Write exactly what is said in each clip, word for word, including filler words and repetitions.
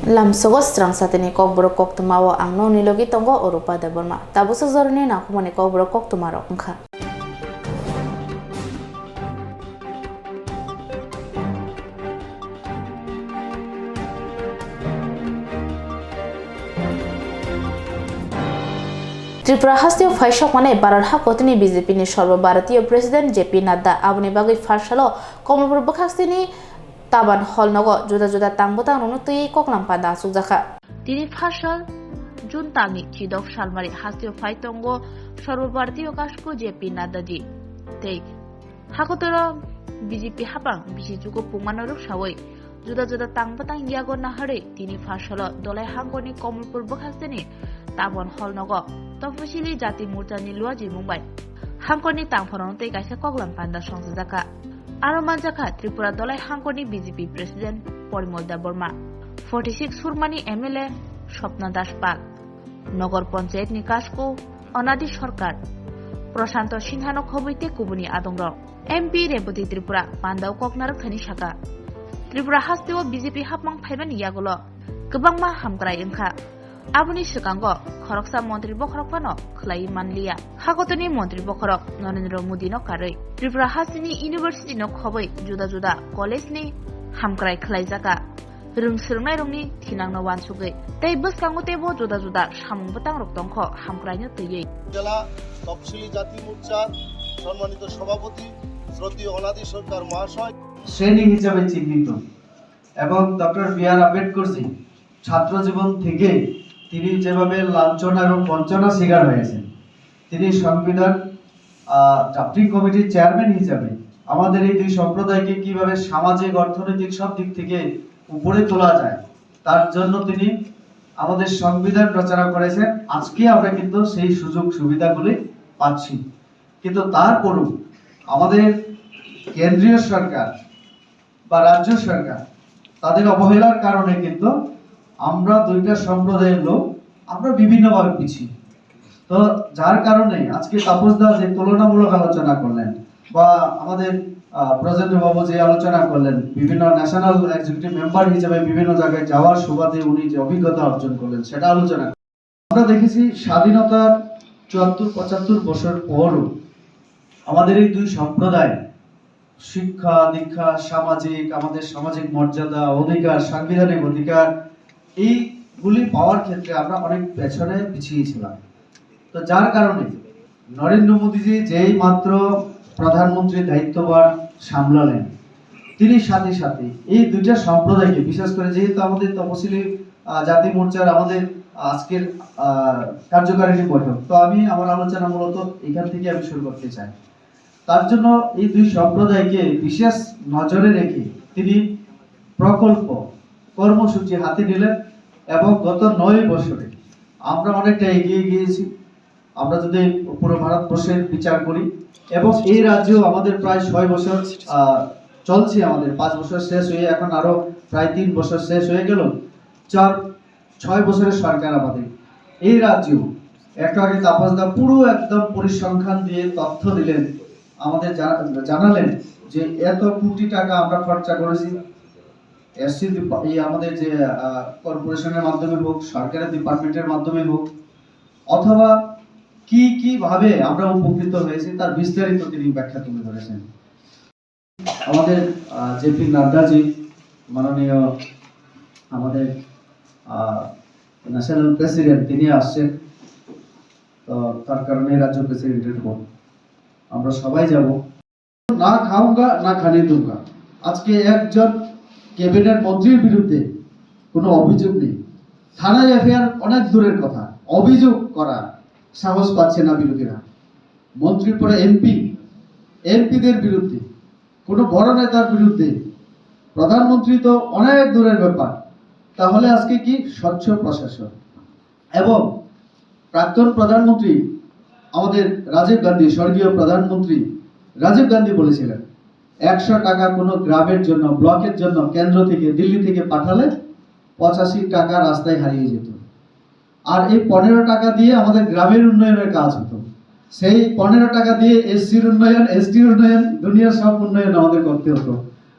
Lamsogo srang satini kokborok koktwma o ang nokni logi tongo Orupa Debbarma. Tabuksa jorani nangkukmani kokborok koktwma rok wngkha. Tripura hasteo phaisokmani Bharat hakotini B J P ni Sarbo Bharatiya President J P Nadda aboni bagwi pharsalo Komolpur bwkhaksini Taban Hall nogo juda juda tang bwtang rokno twiwi koklam panda achukjakha. Tini pharsal June talni chidok salmari hasteo phai tongo Sarbo Bharatiya Kashku J P Nadda ji tei hakotoro B J P hapang bisi chuko pungmano rwksawi juda juda tang bwtang yago naharwi tini pharsalo Dolai hangkoni Komolpur bwkhaksini Tabon Hall nogo Topusili Jati Morchani Luajimung bai hangkoni tangphorong tei kaisa koklam panda songchajakha. Aro manjakha Tripura Dolai hangkoni B J P President Porimol Debbarma, forty six Surmani M L A Swapna Das Pal, Nogor Panchayat ni Kashku Onadi Sarkar, Prashanto Sinha no khobwi tei kubuni adongrok. M P Rebati Tripura pandao kok narwkthani saka, Tripura hasteo B J P hapmang phaimani yagulo kwbangma hamkrai wngkha. Aboni swkango khoroksa montri bokhorok phano khlaiwi manliya. Hakotoni montri bokhorok Narendra Modi no karwi Tripura hasteni university no khobwi juda juda college ni hamkrai khlaijakha. Rwng swrwngnairokni thinangno uansugwi tei bwskango teibo juda juda samung bwtangrok tongkho hamkraino twiwi. জেলা তপশিলি জাতি মোর্চার সম্মানিত সভাপতি শ্রদ্ধেয় অনাদি সরকার মহাশয় শ্রেণী হিসাবে চিহ্নিত এবং ডক্টর বি আর আম্বেদকরজি ছাত্র জীবন থেকে তিনি যেভাবে লাঞ্ছনা এবং বঞ্চনা শিকার হয়েছেন, তিনি সংবিধান আহ, ড্রাফটিং কমিটির চেয়ারম্যান হিসাবে আমাদের এই দুই সম্প্রদায়কে কিভাবে সামাজিক, অর্থনৈতিক সব দিক থেকে উপরে তোলা যায়, তার জন্য তিনি আমাদের সংবিধান রচনা করেছেন। আজকে আমরা কিন্তু সেই সুযোগ সুবিধাগুলি পাচ্ছি, কিন্তু তারপরও আমাদের কেন্দ্রীয় সরকার বা রাজ্য সরকার তাদের অবহেলার কারণে কিন্তু আমরা দুইটা সম্প্রদায়ের লোক আমরা বিভিন্নভাবে পিছিয়ে। তো যার কারণে আজকে তাপস দা যে তুলনামূলক আলোচনা করলেন বা আমাদের আহ, ব্রজেন্দ্র বাবু যে আলোচনা করলেন, বিভিন্ন ন্যাশনাল এক্সিকিউটিভ মেম্বার হিসেবে বিভিন্ন জায়গায় যাওয়ার সুবাদে উনি যে অভিজ্ঞতা অর্জন করলেন সেটা আলোচনা করলেন। আমরা দেখেছি স্বাধীনতার চুয়াত্তর পঁচাত্তর বছর পরও আমাদের এই দুই সম্প্রদায় শিক্ষা দীক্ষা, সামাজিক, আমাদের সামাজিক মর্যাদা, অধিকার, সাংবিধানিক অধিকার, এইগুলি পাওয়ার ক্ষেত্রে আমরা অনেক পেছনে পিছিয়ে ছিলাম। তো যার কারণে নরেন্দ্র মোদীজি যেই মাত্র প্রধানমন্ত্রীর দায়িত্বভার সামলালেন, তিনি সাথে সাথে এই দুইটা সম্প্রদায়কে, বিশেষ করে যেহেতু আমাদের তপশিলি আহ, জাতি মোর্চার আমাদের আজকের আহ, কার্যকারিণী বৈঠক, তো আমি আমার আলোচনা মূলত এখান থেকে আমি শুরু করতে চাই। তার জন্য এই দুই সম্প্রদায়কে বিশেষ নজরে রেখে তিনি প্রকল্প কর্মসূচি হাতে নিলেন এবং গত নয় বছরে আমরা অনেকটা এগিয়ে গিয়েছি। আমরা যদি পুরো ভারতবর্ষের বিচার করি এবং এই রাজ্যেও আমাদের প্রায় ছয় বছর আহ, চলছে, আমাদের পাঁচ বছর শেষ হয়ে এখন আরো প্রায় তিন বছর শেষ হয়ে গেল। চার ছয় বছরের সরকার আমাদের এই রাজ্যেও, একটু আগে তাপসদা পুরো একদম পরিসংখ্যান দিয়ে তথ্য দিলেন, আমাদের জানা- জানালেন যে এত কোটি টাকা আমরা খরচা করেছি এসসি, এই আমাদের যে কর্পোরেশনের মাধ্যমে হোক, সরকারের ডিপার্টমেন্টের মাধ্যমে হোক, অথবা কি কিভাবে আমরা উপকৃত হয়েছি, তার বিস্তারিত তিনি ব্যাখ্যা তুলে ধরেছেন। আমাদের জেপি নাড্ডাজি, মাননীয় আমাদের ন্যাশনাল প্রেসিডেন্ট, তিনি আসছেন। তো তার কারণে রাজ্য প্রেসিডেন্টের ফোন, আমরা সবাই যাব। না খাউঙ্গা না খানে দুঙ্গা। আজকে একজন ক্যাবিনেট মন্ত্রীর বিরুদ্ধে কোনো অভিযোগ নেই, থানায় এফআইআর অনেক দূরের কথা, অভিযোগ করা সাহস পাচ্ছে না বিরোধীরা। মন্ত্রীর পরে এমপি, এমপিদের বিরুদ্ধে, কোনো বড় নেতার বিরুদ্ধে, প্রধানমন্ত্রী তো অনেক দূরের ব্যাপার। তাহলে আজকে কি স্বচ্ছ প্রশাসন? এবং প্রাক্তন প্রধানমন্ত্রী আমাদের রাজীব গান্ধী, স্বর্গীয় প্রধানমন্ত্রী রাজীব গান্ধী বলেছিলেন, একশো টাকা কোনো গ্রামের জন্য, ব্লকের জন্য কেন্দ্র থেকে, দিল্লি থেকে পাঠালে পঁচাশি টাকা রাস্তায় হারিয়ে যেত। আর এই পনেরো টাকা দিয়ে আমাদের গ্রামের উন্নয়নের কাজ হতো। সেই পনেরো টাকা দিয়ে এসসির উন্নয়ন, এসটির উন্নয়ন, দুনিয়ার সব উন্নয়ন আমাদের করতে হতো।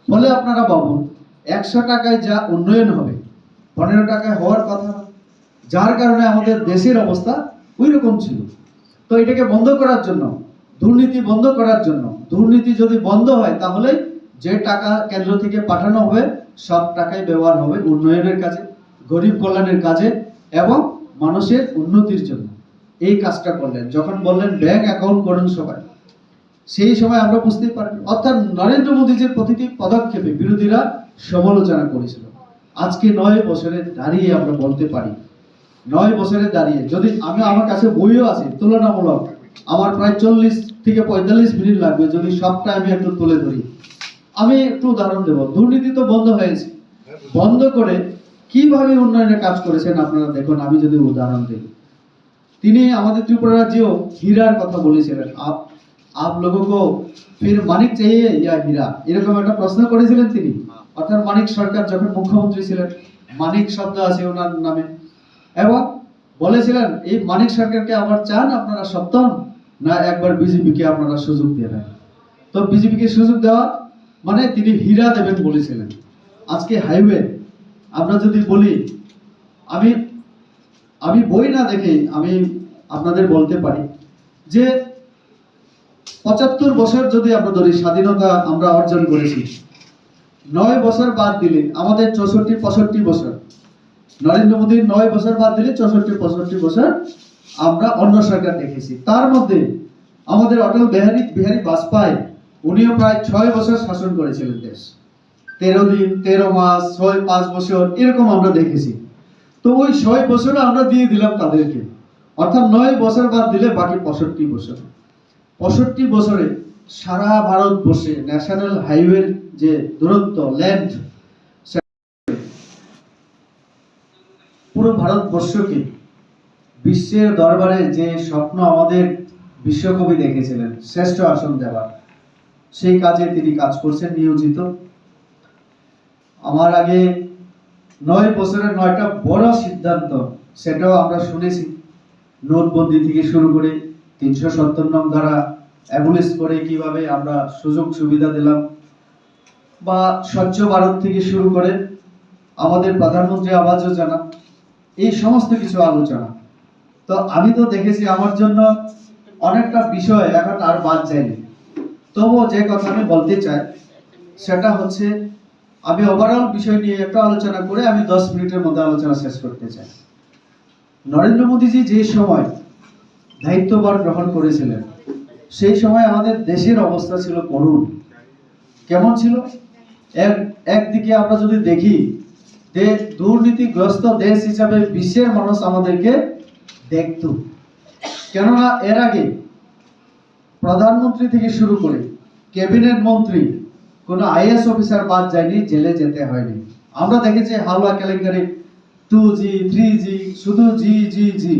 ফলে আপনারা ভাবুন, একশো টাকায় যা উন্নয়ন হবে, পনেরো টাকায় হওয়ার কথা না, যার কারণে আমাদের দেশের অবস্থা ওই রকম ছিল। তো এটাকে বন্ধ করার জন্য, দুর্নীতি বন্ধ করার জন্য, দুর্নীতি যদি বন্ধ হয়, তাহলে যে টাকা কেন্দ্র থেকে পাঠানো হবে, সব টাকাই ব্যবহার হবে উন্নয়নের কাজে, গরিব কল্যাণের কাজে এবং মানুষের উন্নতির জন্য। এই কাজটা করলেন, যখন বললেন ব্যাংক অ্যাকাউন্ট করুন সবাই, সেই সময় আমরা বুঝতেই পারিনি। অর্থাৎ নরেন্দ্র মোদীজির প্রতিটি পদক্ষেপে বিরোধীরা সমালোচনা করেছিল। আজকে নয় বছরে দাঁড়িয়ে আমরা বলতে পারি, নয় বছরে দাঁড়িয়ে যদি আমি, আমার কাছে বইও আছে তুলনামূলক, আমার প্রায় চল্লিশ থেকে পঁয়তাল্লিশ মিনিট লাগবে যদি সবটা আমি একটু তুলে ধরি। আমি একটু উদাহরণ দেব, দুর্নীতি তো বন্ধ হয়েছে, বন্ধ করে কিভাবে উন্নয়নের কাজ করেছেন আপনারা দেখুন। আমি যদি উদাহরণ দিই, তিনি আমাদের ত্রিপুরা রাজ্যেও হীরার কথা বলেছিলেন। আপ আপ লোগো কো ফির মানিক চাইয়ে ইয়া হীরা, এরকম একটা প্রশ্ন করেছিলেন তিনি। অর্থাৎ মানিক সরকার যখন মুখ্যমন্ত্রী ছিলেন, মানিক শব্দ আছে ওনার নামে, এবং বলেছিলেন, এই মানিক সরকারকে আবার চান আপনারা সপ্তম, না একবার বিজেপিকে আপনারা সুযোগ দেবেন? তো বিজেপিকে সুযোগ দেওয়া মানে তিনি হীরা দেবেন বলেছিলেন। আজকে হাইওয়ে আমরা যদি বলি, আমি আমি বই না দেখে আমি আপনাদের বলতে পারি যে পঁচাত্তর বছর যদি আমরা ধরি, স্বাধীনতা আমরা অর্জন করেছি, নয় বছর বাদ দিলে আমাদের চৌষট্টি পঁয়ষট্টি বছর, নরেন্দ্র মোদীর নয় বছর বাদ দিলে চৌষট্টি পঁয়ষট্টি বছর আমরা অন্য সরকার দেখেছি। তার মধ্যে আমাদের অটল বিহারী বিহারী বাজপেয়ী, উনিও প্রায় ছয় বছর শাসন করেছিলেন দেশ। তেরো দিন, তেরো মাস, ছয় পাঁচ বছর, এরকম আমরা দেখেছি। তো ওই ছয় বছর আমরা দিয়ে দিলাম তাদেরকে, অর্থাৎ নয় বছর বাদ দিলে বাকি পঁয়ষট্টি বছর। পঁয়ষট্টি বছরে সারা ভারতবর্ষে ন্যাশনাল হাইওয়ের যে দুরন্ত লেন্থ, পুরো ভারতবর্ষকে বিশ্বের দরবারে যে স্বপ্ন আমাদের বিশ্বকবি দেখেছিলেন, শ্রেষ্ঠ আসন দেওয়ার, সেই কাজে তিনি কাজ করছেন নিয়োজিত। আমার আগে নয় বছরের নয়টা বড় সিদ্ধান্ত, সেটাও আমরা শুনেছি। নোটবন্দি থেকে শুরু করে তিনশো সত্তর নং ধারা অ্যাবলিশ করে কিভাবে আমরা সুযোগ সুবিধা দিলাম, বা স্বচ্ছ ভারত থেকে শুরু করে আমাদের প্রধানমন্ত্রী আবাস যোজনা, এই সমস্ত কিছু আলোচনা। তো আমি তো দেখেছি, আমার জন্য অনেকটা বিষয় এখন আর বাদ যায়নি। তবুও যে কথা আমি বলতে চাই, সেটা হচ্ছে, আমি ওভারঅল বিষয় নিয়ে একটু আলোচনা করে আমি দশ মিনিটের মধ্যে আলোচনা শেষ করতে চাই। নরেন্দ্র মোদীজি যে সময় দায়িত্বভার গ্রহণ করেছিলেন, সেই সময় আমাদের দেশের অবস্থা ছিল করুণ। কেমন ছিল? এক একদিকে আমরা যদি দেখি যে দুর্নীতিগ্রস্ত দেশ হিসাবে বিশ্বের মানুষ আমাদেরকে দেখত, কেননা এর আগে প্রধানমন্ত্রী থেকে শুরু করে ক্যাবিনেট মন্ত্রী, কোনো আইএএস অফিসার বাদ যায়নি, জেলে যেতে হয়নি। আমরা দেখেছি হাওলা কেলেঙ্কারি, টু জি, থ্রি জি, শুধু জি জি জি,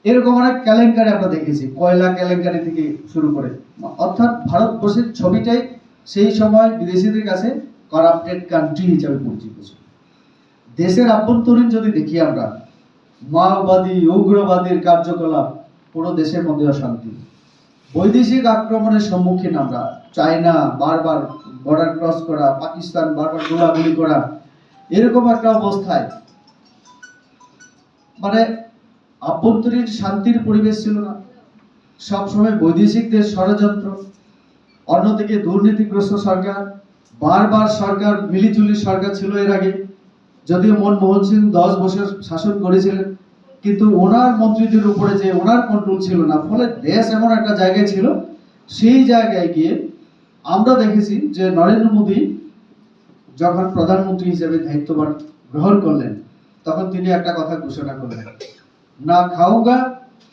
এরকম অনেক কেলেঙ্কারি আমরা দেখেছি, কয়লা কেলেঙ্কারি থেকে শুরু করে। অর্থাৎ ভারতবর্ষের ছবিটাই সেই সময় বিদেশিদের কাছে করাপ্টেড কান্ট্রি হিসাবে পরিচিত ছিল। দেশের আভ্যন্তরীণ যদি দেখি আমরা, মাওবাদী উগ্রবাদীর কার্যকলাপ, পুরো দেশের মধ্যে অশান্তি, বৈদেশিক আক্রমণের সম্মুখীন আমরা। চায়না বারবার বর্ডার ক্রস করা, পাকিস্তান বারবার গোলাগুলি করা, এরকম একটা অবস্থায়, মানে, আভ্যন্তরীণ শান্তির পরিবেশ ছিল না, সবসময় বৈদেশিক দেশ ষড়যন্ত্র, অন্যদিকে দুর্নীতিগ্রস্ত সরকার, বারবার সরকার, মিলিজুলি সরকার ছিল এর আগে, যদিও মনমোহন সিং দশ বছর শাসন করেছিলেন, কিন্তু ওনার মন্ত্রীদের উপরে যে ওনার কন্ট্রোল ছিল না, ফলে দেশ এমন একটা জায়গায় ছিল, সেই জায়গায় গিয়ে আমরা দেখেছি যে নরেন্দ্র মোদী যখন প্রধানমন্ত্রী হিসেবে দায়িত্বভার গ্রহণ করলেন, তখন তিনি একটা কথা ঘোষণা করলেন, "না খাউঙ্গা,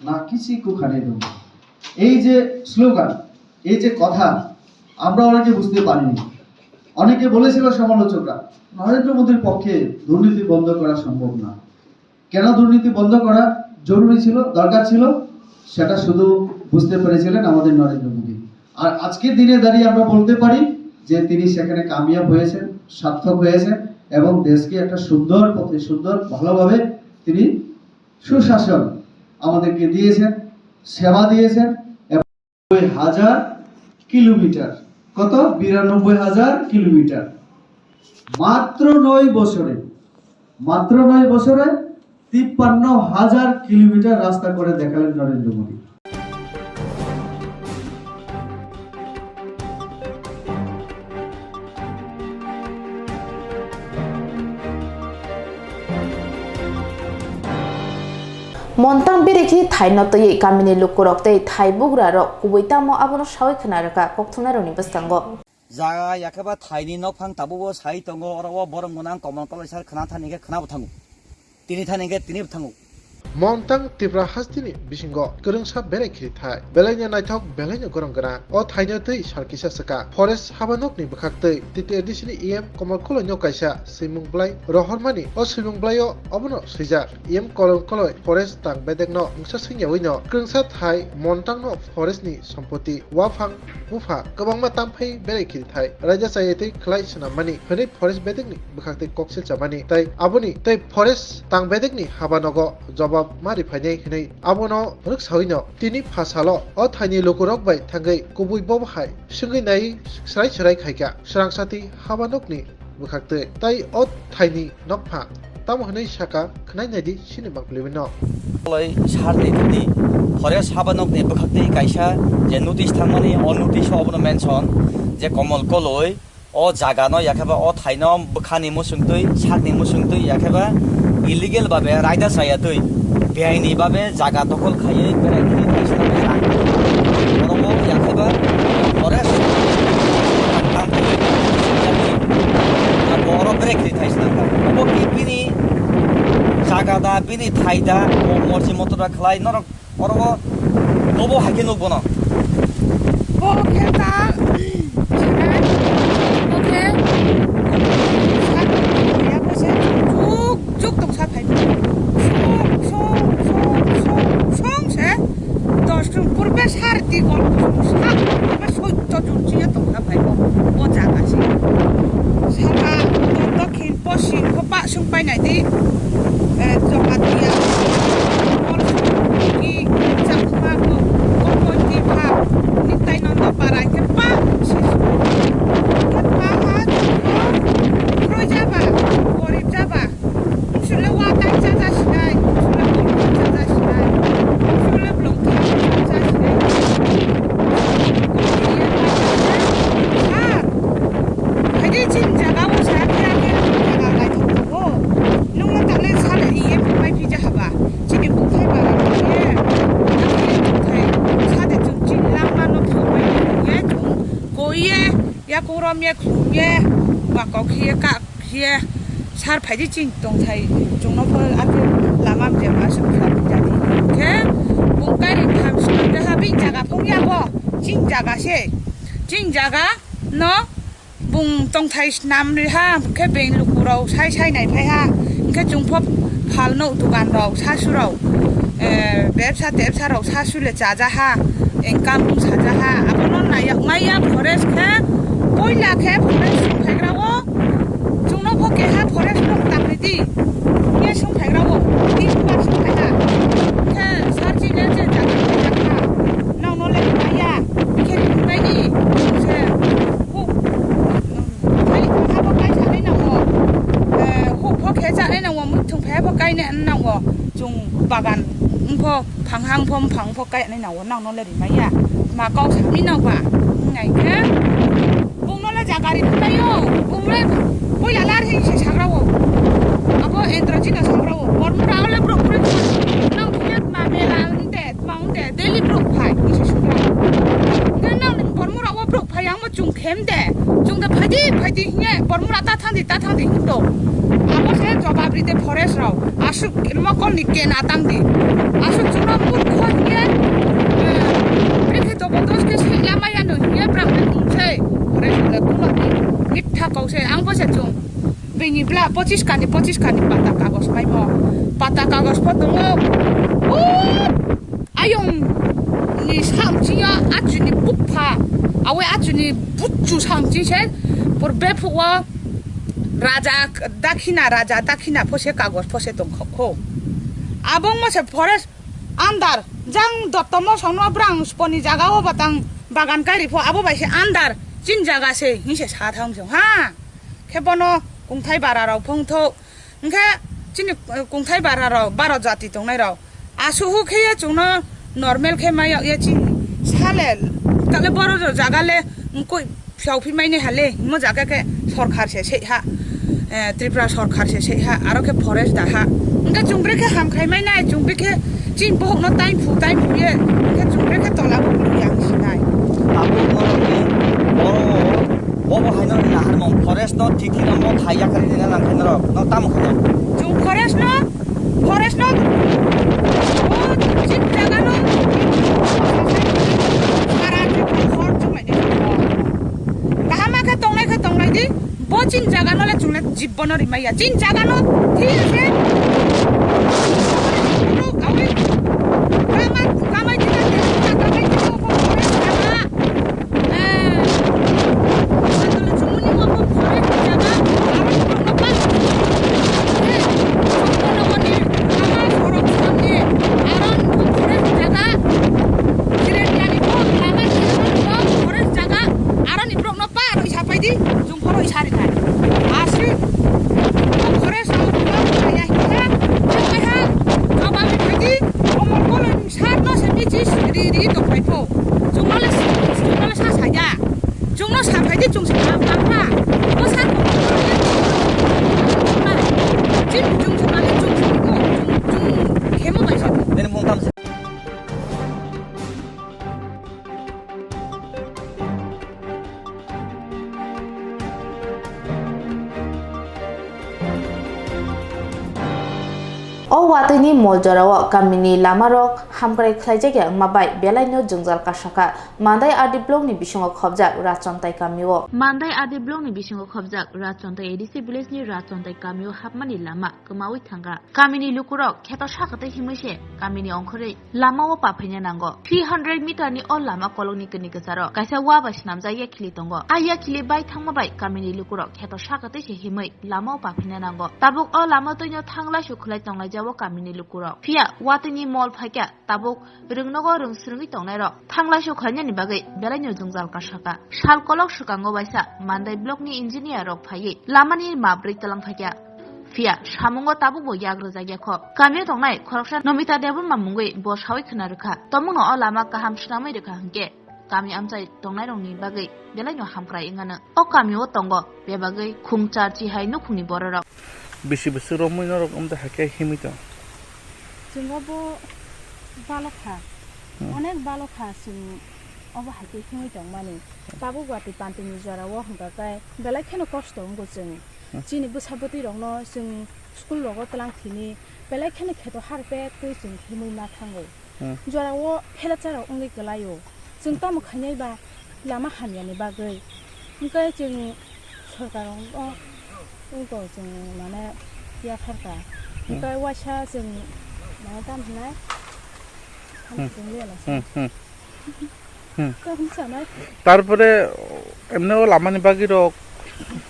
না কিসি কো খানে দুঙ্গা।" এই যে স্লোগান, এই যে কথা, আমরা অনেকে বুঝতে পারিনি। অনেকে বলেছিল সমালোচকরা, নরেন্দ্র মোদীর পক্ষে দুর্নীতি বন্ধ করা সম্ভব না। কেন দুর্নীতি বন্ধ করা জরুরি ছিল, দরকার ছিল, সেটা শুধু বুঝতে পেরেছিলেন আমাদের নরেন্দ্র মোদী। আর আজকের দিনে দাঁড়িয়ে আমরা বলতে পারি যে তিনি সেখানে কামিয়াব হয়েছেন, সার্থক হয়েছেন এবং দেশকে একটা সুন্দর পথে, সুন্দর, ভালোভাবে তিনি সুশাসন আমাদেরকে দিয়েছেন, সেবা দিয়েছেন। এবং নব্বই হাজার কিলোমিটার, কত? বিরানব্বই হাজার কিলোমিটার। মাত্র নয় বছরে মাত্র নয় বছরে তিপ্পান্ন হাজার কিলোমিটার রাস্তা করে দেখালেন নরেন্দ্র Modi. Montang birikhi thaino twiwi kamini lukurok tei thai bugrarok kubui tamo abono sawi khna rwkha kokthumnairokni bwskango. Jaga yakheba thaini nokphang tabukbo sai tongo, oro o borom gwnang komol koloi sar khna thani khe khna bo thango, tini thani khe tini bo thango. Montang Tripura hasteni bisingo kwrwngsa berai khiri thai, belaino naithok, belaino gorong gwnang. O thaino twi sal kisa swkang. Forest habanokni bwkhak twi T T A D C ni E M Komol Koloino kaisa swimung bwlai rohormani. O swimung bwlaio obono swijak, E M Komol Koloi forest tang bedekno mungsa swngyawi no kwrwngsa thai Montangno forest ni sompoti, waphang, bupha kwbangma tamphai berai khiri thai, raida chayatwi khlai swnammani hwnwi forest bedekni bwkhaktwi koksil chamani tei aboni tei forest tang bedekni habanogo jobab ma riphainai hwnwi abono rwksawino tini pha salo o thaini lukurok bai thangwi kubui bobo hai swngwi nai swrai swrai khaikha swrangsati habanokni bwkhaktwi tei o thaini nokphang tamo hwnwi saka khwnai naidi chini mangpili no. Koloi sarni thani forest habanokni bwkhaktwi kaisa je notice thangmani, o notice o obono mention je Komol Koloi o jaga no yakheba o thaino bwkhani muchungtwi, sakni muchungtwi yakheba illegal babe raida chayatwi, beaini babe jaga dokhol khaiwi berai khiri thaisna bwkha. Oro bo yakheba forest kam khaiwi abo oro berai khiri thaisna bwkha. Obo ki bini jaga da, bini thai da, o morsi motor da khlai norok oro o bobo hai khe nuk bono. Bo khe ta, bo khe, ya bo se juk juk tongsa phai. Song, song, song, song, song se dos jun purbe sar di gol sa purbe soito jun chiya tongsa phai bo, bo jaga se. Saka, Poschim khe ba swng painai di, eh, Jamatia, Kolsuri, Chakma, Ko-, Kokondi, Pha, Nitai Nondo Para, khe ba se swng. Khe ba ha, kwrwi jaba, gorib jaba, sule wa tai cha cha sinai, sule bol cha cha sinai, sule blong cha cha sinai. Sir, Phaidi chini jaga o sa phiya khe jaga naithok tongo. Nungno tale sale iye phimai phija haba. Chini bukhai bara khe bukhai sade chwng chini langma no phumai ye chwng koiye yakurom ye khum ye bakok ye kak ye sar phaidi chini tongthai chwngno pho ake lama mjema suk kha jadi khe bung kai ring tham suk kha bini jaga phung ya bo chini jaga se chini jaga no. Bung tongthai snam ri ha, khe beng luku rok sai sai nai phai ha, hingkhe chwng pho phal no dukan rok, sasu rok, eh, bebsa tebsa rok, sasu le chaja ha, income bung saja ha, abono naiyak maya forest khe, poila khe forest sung phaigra o, chwng no pho keha forest no tang ri di, ye sung phaigra o, tin bar sung phai ha, khe sarchi le je jaga phai ha, nang no le maya, bikhe ri phai di, se. Huk, hai, habo kai sanai nango. Eh, huk pho khe chanai nango, muitung phe pho kainai nango. Chwng bagan wngpho, phang hang pho, phang pho kainai nango, nang no le rimaya. Ma kok sami nang ba. Nai khe, bung no le jaga ri phai yo. Bung le, bui la lar hin se sagra wo. Abo Endro jino sagra wo. Bor mura ole bro, bro, nang khe ma mela nte. Tma wng de, daily borok phai, kisa sukha. Hingke nang ni bormora o borok phai, ang bo chwng khem de. Chwng de phai di, phai di hingke bormora ta thang di, ta thang di hingto. Abo se jobab ri de forest rok. Aswk mokol ni kena tang di. Aswk chwngno murkho hingke, eh, bini khe jobodos khe se lamaya no hingke bwrang bai kung se. Forest rok le kuno di. Mitha kok se, ang bo se chwng. Bini bla pochis kani, pochis kani pata kagos paimo. Pata kagos po tongo. O ayong ni samchingya achuni bukpha. Awe achuni butchu samching se. Por bephuo raja dakhina, raja dakhina phose kagos phose tongkho. Abong mo se forest andar jang dotto mosong no brang sponi jaga o batang bagan kairi pho abo bai se andar chin jaga se hinse sa thang jong ha. Khe bono kungthai bara rok phongtho, Hwnkhe chini, eh, kungthai bara rok, baro jati tongnai rok, asuhu khe ye chwngno normal khe ma yag ya chini sale, kale boro rok jaga le wngkui phiao phi mai nai ha le, himo jaga khe sorkar se sei ha, eh, Tripura sorkar se sei ha, aro khe forest da ha. Hwnkhe chwng bre khe ham khai mai nai, chwng bre khe chini bohok no time phu time phu ye, hwnkhe chwng bre khe tola bo yang sinai. Abo norok ni boro Bobo hai norok ni nahar mung forest no thik thik no thai yakarwi rina nang khe norok no tamo khe no. Chwng forest no, forest no, o chini jaga no, sara chwng hor chwng lai de. Kaham khe tongnai khe tonglai di, bo chini jaga no le chwng le jibbo no rimai ya. Chini jaga no thik ase. Kama, kamai thik ase, kamai thik ase, bo forest jaga. Aroni borok no pa roi sapai di, jung phoro isari thai. Asri, jung phoro isari thai. Jung phoro isari thai. Jung phoro isari thai. Jung phoro isari thai. Sar no se michi ri ri tong phai pho. Chwng no le, chwng no le sa sa ya. Chwng no sa phai di, chwng sa phai di. Bo sar ko. Chwng, chwng sa phai di, chwng sa phai di. Chwng, chwng khemo bai sa. Nini mung tam se. O watwini mol jorao kamini lamarok hamkrai khlaijak ya wngma bai belaino jwngjal kasakha. Mandai R D blockni bisingo khobjak Rajchontai kamio. Mandai R D blockni bisingo khobjak Rajchontai A D C villageni Rajchontai kamio hapmani lama kwmaui thangkha. Kamini lukurok kheto sakatwi himwi se kamini ongkhorwi lama o paphaina nango. Three hundred meter ni o lama kolokni kini kwcharo kaisa wa bai swnamjak yakhili tongo. A yakhili bai thangma bai kamini lukurok kheto sakatwi se himwi lama o paphaina nango. Tabuk o lama twino thanglaisu khwlai tonglaijao kamini lukurok. Phiya watwini mol phaikha tabuk rwngnogo rwng swrwngwi tongnairok thanglaisu khlainani bagwi belaino jwngjal kasakha. Sal kolok swkango waisa Mandai blockni engineer rok phaiwi lamani mabrwi tlang phaikha. Phiya samungo tabukbo yak rwjak ya kho. Kamio tongnai khoroksa Nomita Debbarma mungwi bo sawi khna rwkha. Tomungno o lama kaham swnamwi rwkha hwnkhe kami amchai tongnairokni bagwi belaino hamkrai wngano. O kamio tongo bebagwi khungchar chihai nukhungni bororok. Bisi bwswk romwi norok wngda hakhe himwi tong? Chwng obo balokha, Hmm. onek balokha chwng obo hai khe himwi tongmani. Tabuk watwi pantini jorao hwnkha khe belai kheno kosto wngo chwng. Hmm. Chini bwsa bwtwi rokno chwng school rogo tlang thini belai kheno kheto harpek twi chwng himwi ma thango. Hmm. Jorao phelakcha rok wngwi kwlaio. Chwng tamo khainai ba lama hamyani bagwi. Hwnkhe chwng sorkar o wngkha chwng mane yapharkha. Hmm. Hwnkhe waisa chwng mane tamo hwnai? Hmm. Chwng liya lasa. Hmm, hmm. Hmm. Tamo sanai. Tarpore emne o lamani bagwi rok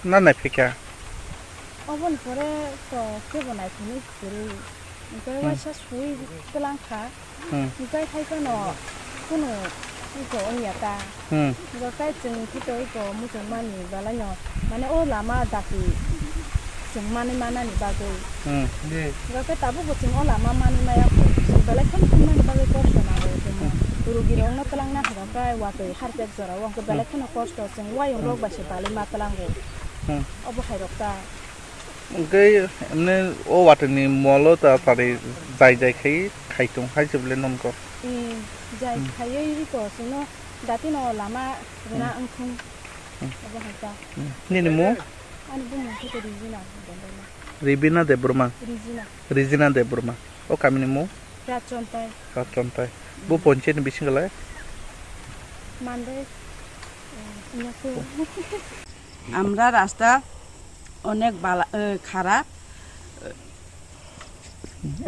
na naiphikha? Oboni pore to kebo naiphini kwrwi. Hwnkhe Hmm. waisa sui twlang kha. Hmm. Hwnkhe hai phano kunu iko wngya ta. Hmm. Hwnkhe chwng khe to iko muchungmani belaino mane o lama dati chwng manwi manani bagwi. Hmm. Hwnkhe tabukbo chwng o lama manwi maya kho. Chwng belai kheno himnani bagwi kosto nango chwng. Hmm. Rugirokno twlangna hwnkhe watwi harpek jorao hwnkhe belai Hmm. kheno kosto chwng wayung rok Hmm. bai se balwi ma twlango. Hmm. Obo hai rok ta. Hwnkhe emne o watwini molo ta tari jai jai khai khai tong hai se bole nongo. Ee, jai Hmm. khaiwi iko chwngno datino lama rwna Hmm. wngthung. Hmm. Obo hai ta. Hmm. Nini mung? Ani bumung khe Rijina Debbarma. Ribina Debbarma. Rijina. Rijina Debbarma. O kamini mung? Rachontai. Rachontai. Bo Hmm. ponchayat ni bisingo lai? Mandai. Ee, Inakul. আমরা রাস্তা অনেক বালা, এ, খারাপ।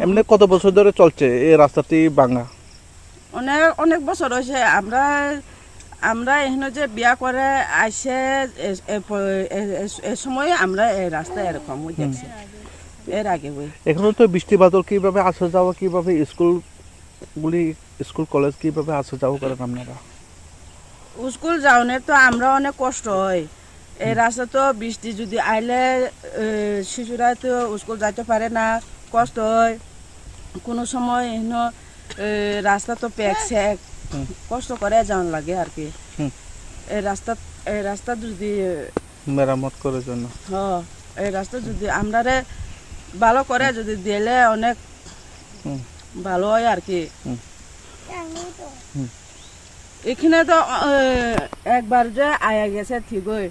এমনি কত বছর ধরে চলছে এই রাস্তাটি ভাঙা? অনেক, অনেক বছর হয়েছে। আমরা, আমরা এখানে যে বিয়া করে আইসে, এ, এ, প-, এ, এ, এ সময় আমরা এই রাস্তা এরকম হয়ে হুম। গেছে। এর আগে ওই। এখানে তো বৃষ্টি বাদল কিভাবে আসা যাওয়া, কিভাবে স্কুলগুলি, স্কুল কলেজ কিভাবে আসা যাওয়া করেন আপনারা? স্কুল যাওনের তো আমরা অনেক কষ্ট হয়। এই রাস্তা তো বৃষ্টি যদি আইলে, এ, শিশুরা তো স্কুল যাইতে পারে না, কষ্ট হয়। কোনো সময় এখানে, এ, রাস্তা তো প্যাক স্যাক, হুম। কষ্ট করে যাওয়ান লাগে আর কি। হুম। এই রাস্তা, এই রাস্তা যদি মেরামত করার জন্য। হ, এই রাস্তা যদি আমরারে ভালো করে যদি দিলে অনেক হুম। ভালো হয় আর কি। হুম। হুম। এখানে তো, এ, একবার যে আয়া গেছে ঠিকই,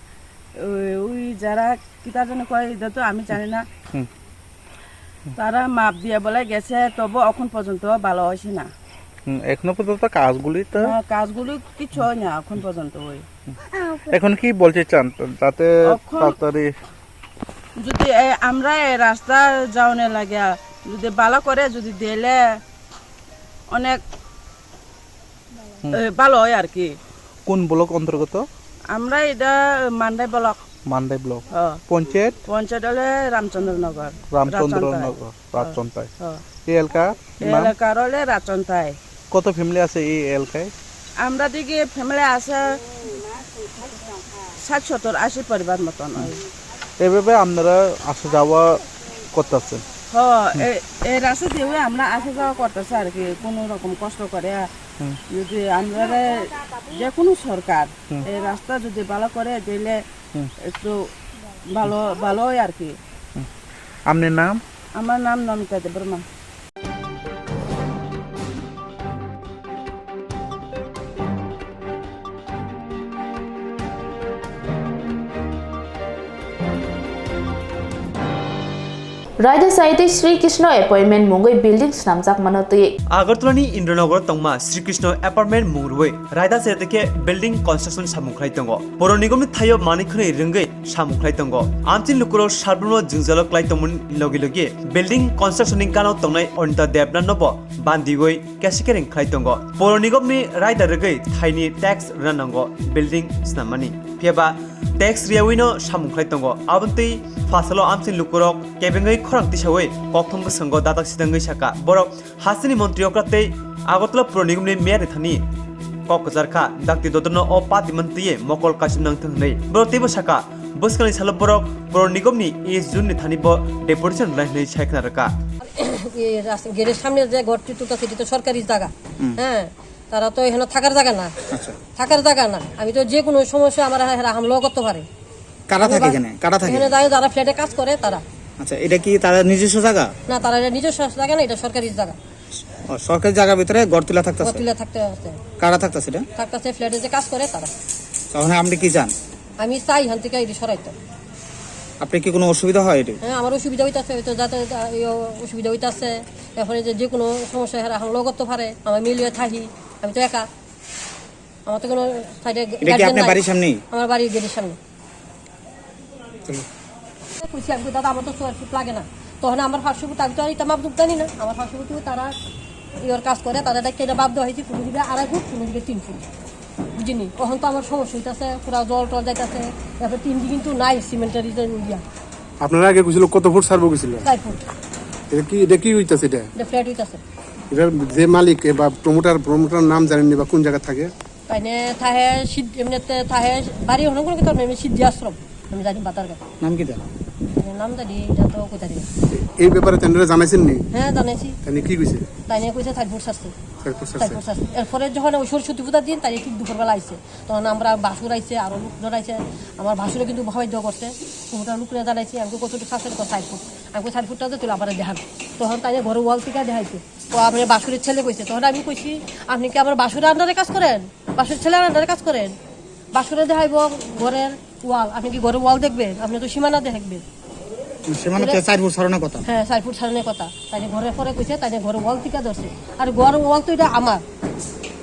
ওই, ওই যারা কিতা যেন কয়, এটা তো আমি জানি না। হুম। তারা মাপ দিয়ে বলে গেছে, তবু এখন পর্যন্ত ভালো হয়েছে না। হুম, এখনো পর্যন্ত কাজগুলি তো হ্যাঁ, কাজগুলি কিচ্ছু হয় না এখন পর্যন্ত ওই। এখন কি বলতে চান? যাতে এখন তাড়াতাড়ি যদি এ, আমরা এই রাস্তা যাওয়ানে লাগে, যদি ভালো করে যদি দিলে অনেক হুম। এ, ভালো হয় আর কি। কোন ব্লক অন্তর্গত? আমরা এটা মান্দাই ব্লক। মান্দাই ব্লক। হ্যাঁ। পঞ্চায়েত? পঞ্চায়েত হলে রামচন্দ্রনগর। রামচন্দ্রনগর, রাজচন্দ্রায়। রাজচন্দ্রায়। হ্যাঁ। এই এলাকার এই নাম? এলাকার হলে রাজচন্দ্রায়। কত ফ্যামিলি আছে এই এলাকায়? আমরা দিকে ফ্যামিলি আছে ষাট, সত্তর, আশি পরিবার মতন হয়। এভাবে আপনারা আসা যাওয়া করতেছেন? হ, এ-, এই রাস্তা দিয়ে আমরা আসা যাওয়া করতেছে আর কি, কোনো রকম কষ্ট করে। হুম। যদি আমরা যে কোনো সরকার হুম। এই রাস্তা যদি ভালো করে দিলে হুম। একটু ভালো, ভালো হয় আর কি। হুম। আপনার নাম? আমার নাম নমিতা Debbarma. Raida saite Sri Krishna appointment mungwi building swnamjak mano twi. Agartala ni Indranagar tongma Sri Krishna apartment mung rwi raida saite khe building construction samung khlai tongo. Poro nigom ni thaio manwi khwnwi rwngwi samung khlai tongo. Amchini lukurok salbrumno jwngjalo klai tongmani logi logi building construction ni gana tongnai Anita Debnath no bo bandiwi kesi kering khlai tongo. Poro nigom ni raida rwgwi thaini tax rwna nango building swnamani. Phiya ba tax riyawino samung khlai tongo. Aboni twi phaisalo amchini lukurok kebengwi khorang tisawi kokthum bwskango datak sidangwi saka. Borok hasteni montri okra tei Agartala Puro Nigomni mayor ni thani kok kwchar kha, dakti dodorno o party mantwiye mokol kaisim nang thung hwnwi. Borok teibo saka, bwskangni salo borok Puro Nigomni e June ni thani bo deputation rwnai hwnwi sai khna rwkha. এই রাস্তা, গেটের সামনে যে ঘরটি তুলতেছে, এটা তো সরকারি জায়গা। হুম। হ্যাঁ, তারা তো এখানে থাকার জায়গা না। আচ্ছা। থাকার জায়গা না। আমি তো যে কোনো সমস্যা আমার এরা হামলাও করতে পারে। কারা আমি থাকে বা-, এখানে? কারা থাকে? এখানে যারা, যারা ফ্ল্যাটে কাজ করে তারা। আচ্ছা, এটা কি তাদের নিজস্ব জায়গা? না, তারা এটা নিজস্ব জায়গা না, এটা সরকারি জায়গা। ও, সরকারি জায়গার ভিতরে ঘর তুলে থাকতেছে? ঘর তুলে থাকতে আছে। কারা থাকতেছে এটা? থাকতেছে ফ্ল্যাটে যে কাজ করে তারা। তখন আপনি কি চান? আমি চাই এখান থেকে এটা সরাইতে। আপনি কি কোনো অসুবিধা হয় এটা? হ্যাঁ, আমার অসুবিধা হইতাছে, হয়তো যাতে, এই অসুবিধা হইতাছে। এরপরে যে, যে কোনো সমস্যা হয়, এখন লোক করতে পারে, আমার মিলিয়ে থাকি, আমি তো একা। আমার তো কোনো সাইডে এটা কি গার্জিয়ান আপনার নাই। বাড়ির সামনেই? আমার বাড়ির গেটের সামনে। চলো। কইছি আমি, "দাদা, আমার তো ছয় ফুট লাগে না।" তখন আমার পাঁচশো ফুট, আমি তো আর এটা মাপ জোপ জানি না। আমার পাঁচশো ফুট তারা ইয়র কাজ করে, তাদের একটা এটা মাপ দেওয়া হয়েছে, কোনো দিকে আড়াই ফুট, কোনো দিকে তিন ফুট। বুঝিনি? তখন তো আমার সমস্যা হইতাছে, পুরা জল টল যাইতাছে, তারপর টিন কিন্তু নাই, সিমেন্টের ইটা দিয়া। আপনারা আগে কইছিল কত ফুট ছাড়বো কইছিল? চার ফুট। এটা কি, এটা কি হইতাছে এটা? এটা ফ্ল্যাট হইতাছে। এটার যে মালিক এ বা প্রমোটার, প্রমোটার নাম জানেননি বা কোন জায়গা থাকে? তাইনে থাহে সিদ্ধ, এমনিতে থাহে বাড়ি হনো কোনো কিতা নেই, সিদ্ধি আশ্রম। আমি জানি বাতার গাঁও। নাম কিতা? এ, নাম জানি, এটা তো কোথা থেকে? এই ব্যাপারে তেনারা জানাইছেন নি? হ্যাঁ, জানাইছি। তাইনে কি কইছে? তাইনে কইছে চার ফুট ছাড়ছে। চার ফুট ছাড়ছে। চার ফুট ছাড়ছে। এরপরে যখন ওই সরস্বতী পূজার দিন, তাইনে ঠিক দুপুরবেলা আইছে। তখন আমরা ভাসুর আইছে, আরো লোকজন আইছে। আমার ভাসুরে কিন্তু ভাবাই দেওয়া করছে। কুমুটা লোকরে জানাইছি, আমি কতটুকু আছে, কত চার ফুট। আমি কই, "চার ফুটটা তো তুলে আমার দেখান।" তখন তাইনে ঘরে ওয়াল থেকে দেখাইছে। ও আমার ভাসুরের ছেলে কইছে। তখন আমি কইছি, "আপনি কি আমার ভাসুরের আন্ডারে কাজ করেন?" বাসুর ছেলের আন্ডারে কাজ করেন, বাসুরে দেখাইবো ঘরের ওয়াল। আপনি কি ঘরের ওয়াল দেখবেন? আপনি তো সীমানা দেখবেন। সীমানা তো চার ফুট ছাড়ানোর কথা। হ্যাঁ, চার ফুট ছাড়ানোর কথা। তাই যে ঘরের পরে কইছে, তাই যে ঘরের ওয়াল টিকা ধরছে। আর ঘরের ওয়াল তো এটা আমার,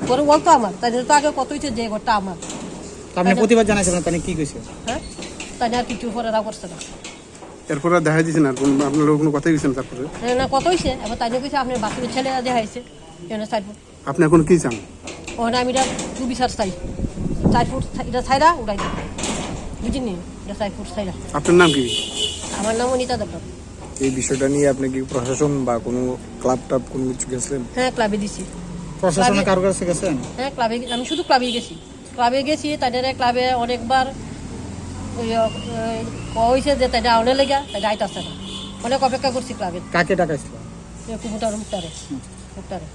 ঘরের ওয়াল তো আমার। তাই জন্য তো আগে কত হইছে যে ঘরটা আমার। তা আপনি তাই না? প্রতিবাদ জানাইছিলেন, তাই কি কইছে? হ্যাঁ, তাই না, আর কিছু পরে রাগ করছে না। এরপরে আর দেখা দিছে না, আর কোনো, আপনার কোনো কথাই হইছে না তারপরে? হ্যাঁ, না, কত হইছে? এবার তাই জন্য কইছে, "আপনি বাসুরের ছেলে দেখাইছে, এখানে চার ফুট।" আপনি এখন কি চান? ওখানে আমি এটা টু বিচার চাই, চার ফুট থা-, এটা ছাইরা উঠাই দিই, বুঝিনি? এটা চার ফুট ছাইরা। আপনার নাম কি? আমার নাম অনিতা দেবনাথ। এই বিষয়টা নিয়ে আপনি কি প্রশাসন বা কোনো ক্লাব টাব কোনো কিছু গেছিলেন? হ্যাঁ, ক্লাবে দিছি। প্রশাসনে ক্লাবে কারো কাছে গেছেন? হ্যাঁ, ক্লাবে গে-, আমি শুধু ক্লাবেই গেছি। ক্লাবে গেছি, তাদের ক্লাবে অনেকবার ওই, ওই, কইছে যে তাই ডাউনে লেগা, তাই যাইতাছে না। অনেক অপেক্ষা করছি ক্লাবে। কাকে ডাকাইছিল? এ কুমুটার মুক্তারে। হুম। মুক্তারে।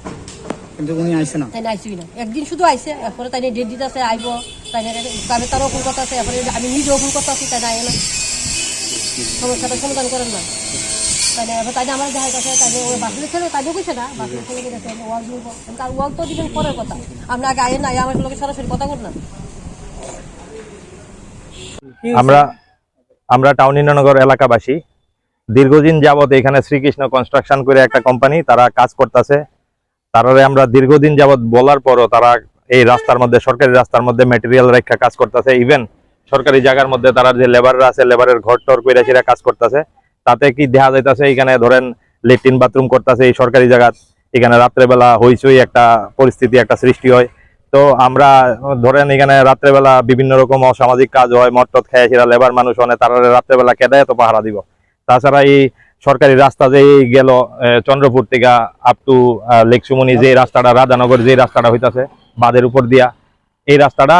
কিন্তু উনি আইছে না? তাই না আইসি না। একদিন শুধু আইছে, এরপরে তাই ডেট দিতাছে, আইবো। তাই না, ক্লাবে তারও ফোন করতেছে, এরপরে আমি নিজেও ফোন করতেছি, তাই না আইলো না। সমস্যাটা সমাধান করেন না। তাই না, এবার তাই না আমার দেখা গেছে, তাই না ওই বাসুলি ছেলে, তাই না কইছে না, বাসুলি ছেলে গেছে, ওয়াল দিব। তার ওয়াল তো দিবেন পরের কথা। আমরা আগে আইয়ে না, আইয়ে আমার লগে সরাসরি কথা বল না। আমরা, আমরা টাউন ইন্দ্রনগর এলাকাবাসী, দীর্ঘদিন যাবত এখানে শ্রীকৃষ্ণ কনস্ট্রাকশন করে একটা কোম্পানি, তারা কাজ করতেছে। তারারে আমরা দীর্ঘদিন যাবত বলার পরও তারা এই রাস্তার মধ্যে, সরকারি রাস্তার মধ্যে ম্যাটেরিয়াল রাখা কাজ করতেছে। ইভেন সরকারি জায়গার মধ্যে তারা যে লেবাররা আছে, লেবারের ঘর টর কইরা সেটা কাজ করতেছে। তাতে কি দেখা যাইতাছে, এখানে ধরেন লেট্রিন বাথরুম করতেছে এই সরকারি জায়গাত, এখানে রাত্রেবেলা হইচই একটা পরিস্থিতি একটা সৃষ্টি হয়। তো আমরা ধরেন এখানে রাত্রেবেলা বিভিন্ন রকম অসামাজিক কাজ হয়, মদ টদ খায়, সেটা লেবার মানুষ অনে, তারা রাত্রেবেলা কেডা এত পাহারা দিব? তাছাড়া এই সরকারি রাস্তা যে এই গেল, আহ, চন্দ্রপুর থেকে আপ টু, আহ, লেক সুমনি যে রাস্তাটা, রাধানগর যে রাস্তাটা হইতাছে বাঁধের উপর দিয়া, এই রাস্তাটা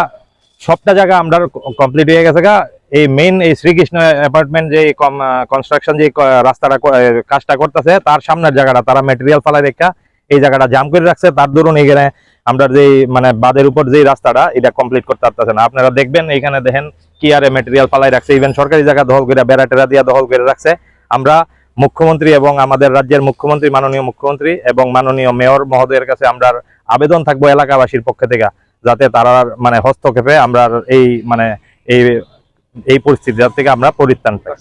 সবটা জায়গা আমরা কমপ্লিট হয়ে গেছে গা। এই মেইন এই শ্রীকৃষ্ণ অ্যাপার্টমেন্ট যে কম, আহ, কনস্ট্রাকশন যে ক-, রাস্তাটা ক-, আহ, কাজটা করতেছে, তার সামনের জায়গাটা তারা ম্যাটেরিয়াল ফালাই রেখা এই জায়গাটা জাম করে রাখছে। তার দরুন এখানে আমরা যে মানে বাঁধের উপর যে রাস্তাটা, এটা কমপ্লিট করতে পারতেছে না। আপনারা দেখবেন এখানে দেখেন কি আরে ম্যাটেরিয়াল ফালাই রাখছে, ইভেন সরকারি জায়গা দখল করে, বেড়া টেরা দিয়া দখল করে রাখছে। আমরা মুখ্যমন্ত্রী এবং আমাদের রাজ্যের মুখ্যমন্ত্রী, মাননীয় মুখ্যমন্ত্রী এবং মাননীয় মেয়র মহোদয়ের কাছে আমরা আবেদন থাকবো এলাকাবাসীর পক্ষ থেকে, যাতে তারা মানে হস্তক্ষেপে আমরা এই মানে এই, এই পরিস্থিতি থেকে আমরা পরিত্রাণ পাই।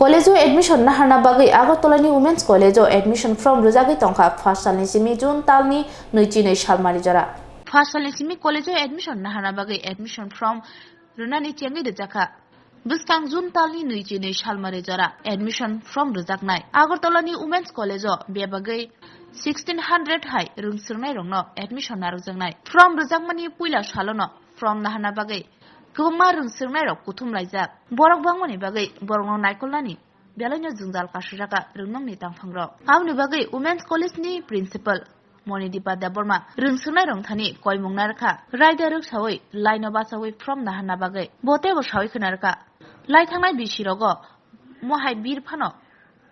College-o admission naharna bagwi Agartala-ni Women's College-o admission form rwjagwi tongkha first salni simi June talni nwi chinwi salmari jora. First salni simi college-o admission naharna bagwi admission form rwnani chengwi rwjakha. Bwskang June talni nwi chinwi salmari jora admission form rwjaknai. Agartala-ni Women's College-o bebagwi sixteen hundred hai rwngswrwngnairokno admission narwkjaknai. Form rwjakmani puila salono form naharna bagwi kwbangma rwngswrwngnairok kuthum laijak. Borok bangmani bagwi borokno naikolnani belaino jwngjal kasijak rwngnokni tangphangrok. Aboni bagwi Women's College-ni principal Monidipa Debbarma rwngswrwngnairok thani koimung narwkha. Raida rwksaui laino bachaui form naharna bagwi bo teibo saui khwnarwkha. Lai thangnai bisirogo mohai bir phano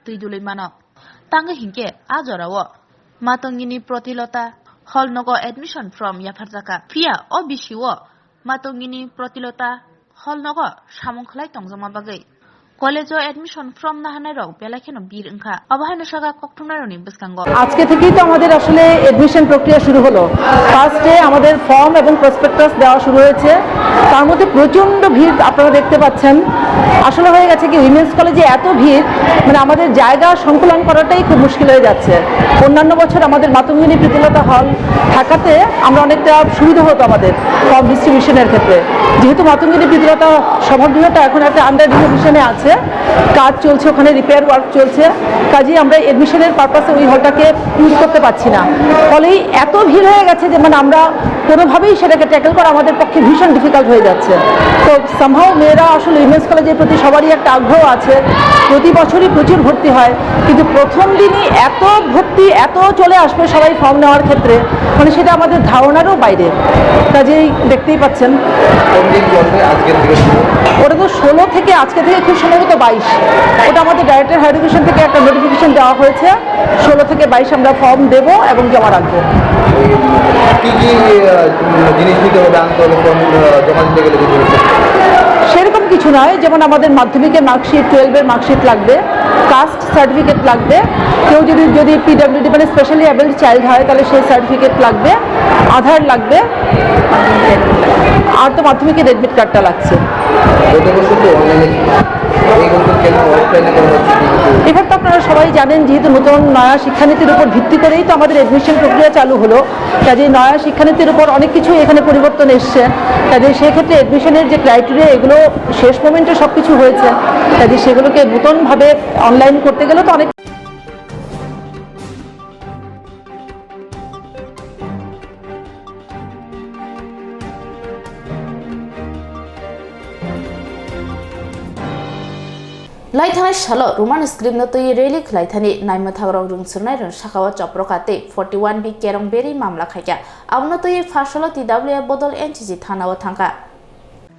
twi dului mano. Tangwi hinkhe a jorao Matongini Protilota hall nogo admission form yapharjakha. Phiya o bisio Matongini Protilota hall nogo samung khlai tongjakma bagwi college-o admission form naharnairok belai kheno bir wngkha. Obo haino sakha kokthumnairokni bwskango. আজকে থেকেই তো আমাদের আসলে অ্যাডমিশন প্রক্রিয়া শুরু হলো। ফার্স্টে আমাদের ফর্ম এবং প্রসপেক্টাস দেওয়া শুরু হয়েছে, তার মধ্যে প্রচণ্ড ভিড় আপনারা দেখতে পাচ্ছেন। আসলে হয়ে গেছে কি, উইমেন্স কলেজে এত ভিড়, মানে আমাদের জায়গা সংকুলন করাটাই খুব মুশকিল হয়ে যাচ্ছে। অন্যান্য বছর আমাদের মাতঙ্গিনী প্রীতিলতা হল থাকাতে আমরা অনেকটা সুবিধা হতো আমাদের ফর্ম ডিস্ট্রিবিউশনের ক্ষেত্রে। যেহেতু মাতঙ্গিনী প্রীতিলতা সভাগৃহটা এখন একটা আন্ডার রিনোভেশনে আছে, কাজ চলছে, ওখানে রিপেয়ার ওয়ার্ক চলছে, কাজেই আমরা অ্যাডমিশনের পারপাসে ওই হলটাকে ইউজ করতে পারছি না। ফলেই এত ভিড় হয়ে গেছে যে মানে আমরা কোনোভাবেই সেটাকে ট্যাকল করা আমাদের পক্ষে ভীষণ ডিফিকাল্ট হয়ে যাচ্ছে। তো সামহাও মেয়েরা আসলে উইমেন্স কলেজের প্রতি সবারই একটা আগ্রহ আছে, প্রতি বছরই প্রচুর ভর্তি হয়, কিন্তু প্রথম দিনই এত ভর্তি, এত চলে আসবে সবাই ফর্ম নেওয়ার ক্ষেত্রে, মানে সেটা আমাদের ধারণারও বাইরে। কাজেই দেখতেই পাচ্ছেন। কোন দিন চলবে? আজকের থেকে শুরু? ওটা তো ষোলো থেকে, আজকে থেকে খুব সম্ভবত বাইশ। ওটা আমাদের ডাইরেক্টর হায়ার এডুকেশন থেকে একটা নোটিফিকেশন দেওয়া হয়েছে, ষোলো থেকে বাইশ আমরা ফর্ম দেব এবং জমা রাখবো। এই কি কি, আহ, জিনিস নিতে হবে, আনতে হবে ফর্ম, আহ, জমা দিতে গেলে কিছু? সেরকম কিছু নয়, যেমন আমাদের মাধ্যমিকের মার্কশিট, টুয়েলভের মার্কশিট লাগবে, কাস্ট সার্টিফিকেট লাগবে, কেউ যদি, যদি পিডাব্লিউডি মানে স্পেশালি এবলড চাইল্ড হয় তাহলে সেই সার্টিফিকেট লাগবে, আধার লাগবে, আর তো মাধ্যমিকের অ্যাডমিট কার্ডটা লাগছে। গত বছর তো অনলাইনে ছিল, এই বছর কেন অফলাইনে করা হচ্ছে? এবার তো আপনারা সবাই জানেন, যেহেতু নতুন নয়া শিক্ষানীতির উপর ভিত্তি করেই তো আমাদের অ্যাডমিশন প্রক্রিয়া চালু হলো, কাজেই নয়া শিক্ষানীতির উপর অনেক কিছুই এখানে পরিবর্তন এসছে। কাজেই সেক্ষেত্রে অ্যাডমিশনের যে ক্রাইটেরিয়া, এগুলো শেষ মোমেন্টে সব কিছু হয়েছে। কাজেই সেগুলোকে নতুনভাবে অনলাইন করতে গেলে তো অনেক Lai thangnai salo Roman script no twi rally khlai thani naimwthang rok rwngswrnai rwng saka o choprok a tei forty one B kerong berwi mamla khaikha. Abono twi pharsalo T W F bodol N C C thana o thangkha.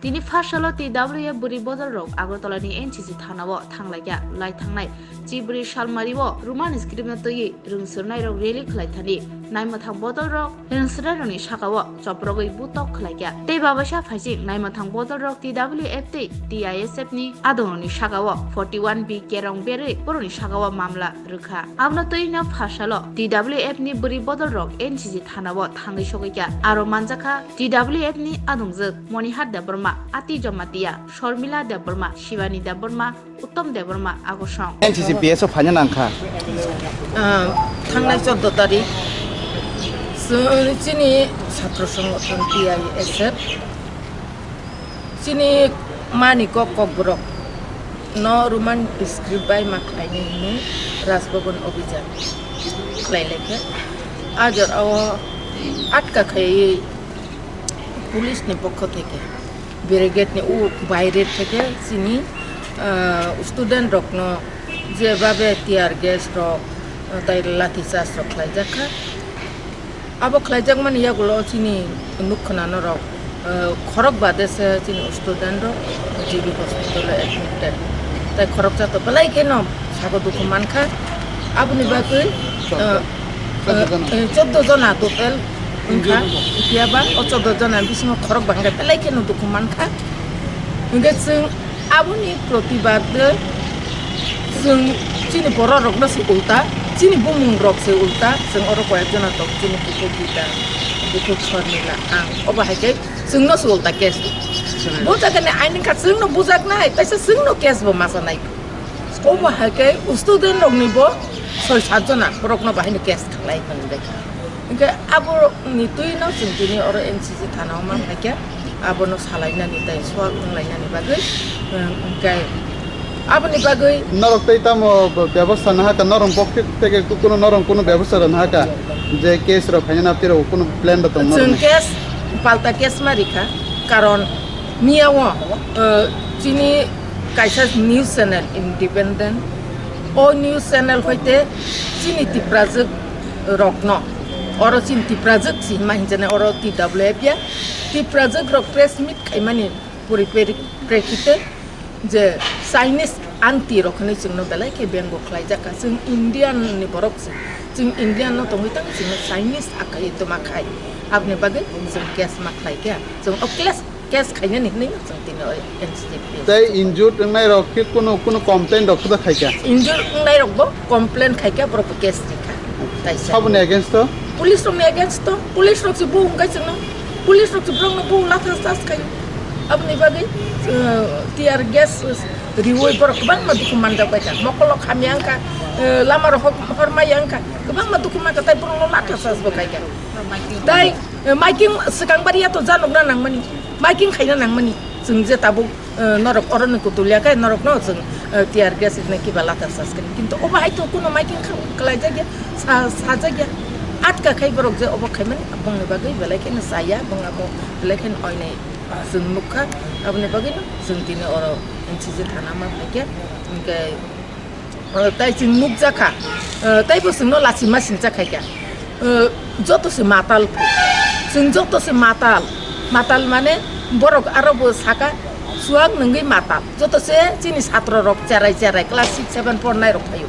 Tini pharsalo T W F bwrwi bodol rok Agartala ni N C C thana o thanglaikha. Lai thangnai Chibri salmari o Roman script no twi rwngswrnai rok rally khlai thani naimwthang bodol rok rwngswrnai rokni saka o choprogwi butok khlaikha. Tei babaisa phaising naimwthang bodol rok T W F tei T I S F ni adong rokni saka o forty one B kerong berwi borokni saka o mamla rwkha. Abono twi no pharsalo T W F ni bwrwi bodol rok N C C thana o thangwi sogwikha. Aro manjakha T W F ni adongjwk Monihar Debbarma, Ati Jamatia, Shormila Debbarma, Shivani Debbarma, Uttom Debbarma, Agosong. N C C P S o phaina nangkha. Ah, thangnai chordo tarik, chwng chini satro songothon T I S F, chini mani kok kokborok no Roman script bai ma khlainai hwnwi Rajbhavan obhijan khlai laikha. A jora o atka khaiwi police ni pokho theke, brigade ni u baire theke chini, ah, student rokno jebabe tear gas rok, ah, tai lathi charge rok khlaijakha. Abo khlaijakmani yagulo chini nukkhna norok, ah, khorok bade se chini student rok G B hospital o admitted. Tai khoroksa to belai kheno sago dukhu mankha. Aboni bagwi, ah, ah, eh, chordo jona total wngkha. Phiya ba o chordo jona bisingo khorok bangkha belai kheno dukhu mankha. Hwnkhe chwng aboni protibad chwng chini borok rokno se ulta, chini bumung rok se ulta, chwng oro koyek jona tok chini bukhuk Gita, bukhuk Shormila, ang obo hai khe chwngno se ulta case. Bujakani aini kha chwngno bujaknai, taisa chwngno case bo masanai. Obo hai khe student rokni bo soi sat jona borokno bahai no case khlai manwi bai kha. Hwnkhe abo ni twi no chwng tini oro N C C thana o ma phaikha, abono salainani tei swak wnglainani bagwi, hwnkhe aboni bagwi norok tei tamo bebostha nahakha, norok pokhe theke kuno norok kuno bebostha rw nahakha, je case rok khaina napti rok kuno plan rw tong chwng norok? Case, palta case ma rikha, karon miya o, eh, chini kaisa news channel independent, o news channel hoite chini Tiprajwk rokno, oro chini Tiprajwk si hima hinjani oro T W F ya, Tiprajwk rok press meet khaimani pori peri-, prekite je Chinese anti rok hinwi chwngno belai khe bengo khlaijak kha. Chwng Indian ni borok se, chwng Indian no tongwi tang chwngno Chinese akhai toma khai, aboni bagwi chwng case ma khlai kha. Chwng o case, case khainani hinwi no chwng tini o N C C P S. Tei injured wngnai rok khe kuno, kuno complaint rok khe khai kha? Injured wngnai rok bo complaint khai kha, borok bo case ri kha. Kaisa. Saboni against o? Police rokni against o. Police rok se bo wngkha chwngno. Police rok se borokno bo latha charge khai. Aboni bagwi, eh, tear gas riwi borok kwbangma dukhu manjak bai kha. Mokolo khamya wngkha, eh, lama rok hor-, hormaya wngkha. Kwbangma dukhu mankha, tai borokno latha charge bo khai kha. Tai, eh, miking swkang bariya to janokna nangmani, miking khaina nangmani, chwng je tabuk, eh, norok oroni kutul ya khe norokno chwng, eh, tear gas rwna kiba latha charge kani. Kintu obo hai to kuno miking kha-, khlaijak ya, sa-, sajak ya. Atka khai borok je obo khaimani, bongni bagwi belai kheno chaya, bong abo belai kheno oinai chwng nukha. Aboni bagwino chwng tini oro N C C thana ma phaikha. Hwnkhe, eh, tai chwng nukjakha, eh, taibo chwngno lachima singcha khaikha. Eh, joto se matal phu. Chwng joto se matal. Matal mane borok aro bo saka chuak nungwi matal. Joto se chini satro rok cherai cherai class six seven pornai rok phaio.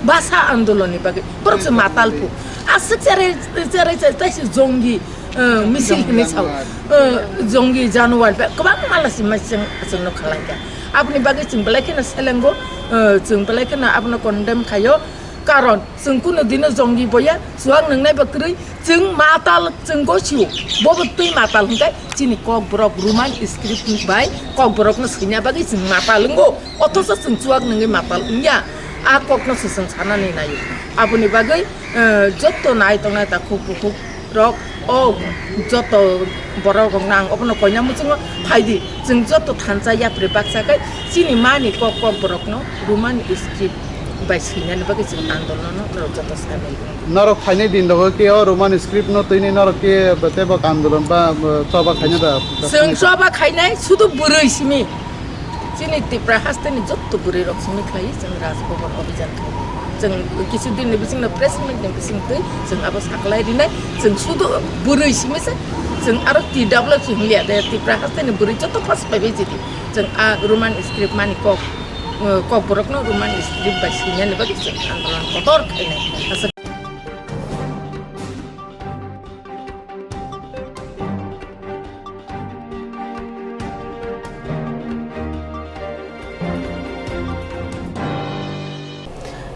Bhasha andolon ni bagwi borok se matal phu. Aswk cherai cherai cherai tai se jongi, eh, misil hinwi sao. Eh, jongi januar ba kwbangma lachima sing, chwngno khalai kha. Aboni bagwi chwng belai kheno selengo, eh, chwng belai kheno abono condemn khaio. Karon chwng kuno dino jongi boya, chuak nungnai bo kwrwi, chwng matal, chwng gosio. Bobo twi matal hwnkhe chini kokborok Roman script bai kokborokno swina bagwi chwng matal wngo. Othocho chwng chuak nungwi matal wngya. A kokno se chwng sanani naio. Aboni bagwi, eh, jotto nai tongnai takhuk bukhuk rok, o joto borok rok no ang obono koina muchungo phaidi, chwng joto thansa yapri baksa khe chini mani kok kok borok no Roman script bai swinani bagwi chwng andolon no norok joto samil wng. Norok phainai din rogo khe o Roman script no twini norok khe teibo andolon ba, ba choba khaina da? Chwng choba khainai sudu bwrwi simi. Chini Tipra hasteni jotto bwrwi rok simi khlai chwng Raj Bhaban Abhijan khlai. Chwng kisu din ni bising no press meet ni bising twi chwng abo saklai rinai. Chwng sudu bwrwi simi se chwng aro T W F hinliya de Tipra hasteni bwrwi jotto first pai bai jidi. Chwng a Roman script mani kok, eh, kok borok no Roman script bai sinani bagwi chwng andolon kotor khainai. Aswk.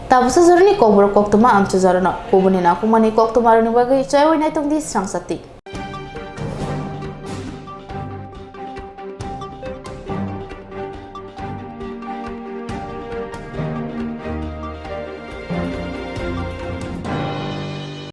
Tabuksa jorani kokborok koktwma amchajorano kubuni nakumani koktwmarokni bagwi choywi naitok di srangsa twi.